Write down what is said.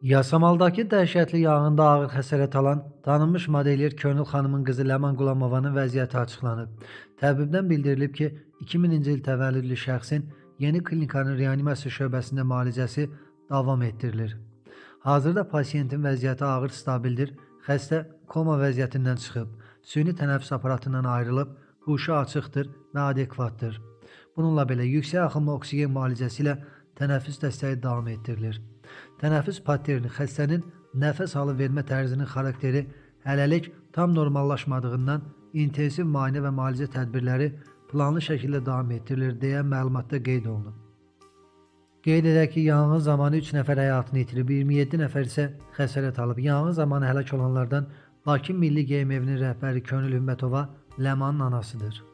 Yasamaldakı dəhşətli yanğında ağır xəsarət alan tanınmış modelyer Könül xanımın qızı Ləman Qulamovanın vəziyyəti açıqlanıb. Təbibdən bildirilib ki, 2000-ci il təvəllüdlü şəxsin yeni klinikanın reanimasiya şöbəsində müalicəsi davam etdirilir. Hazırda pasiyentin vəziyyəti ağır stabildir, xəstə koma vəziyyətindən çıxıb, süni tənəffüs aparatından ayrılıb, huşu açıqdır və adekvatdır. Bununla belə yüksək axımlı oksigen müalicəsi ilə tənəffüs dəstəyi davam etdirilir. Tənəffüs patterni xəstənin nəfəs alıb-vermə tərzinin xarakteri hələlik tam normallaşmadığından intensiv müayinə və müalicə tədbirləri planlı şəkildə davam etdirilir deyə məlumatda qeyd olunub. Qeyd edək ki, yanğın zamanı 3 nəfər həyatını itirib, 27 nəfər isə xəsarət alıb. Yanğın zamanı həlak olanlardan Bakı Milli Geyim Evinin rəhbəri Könül Hümmətova Ləmanın anasıdır.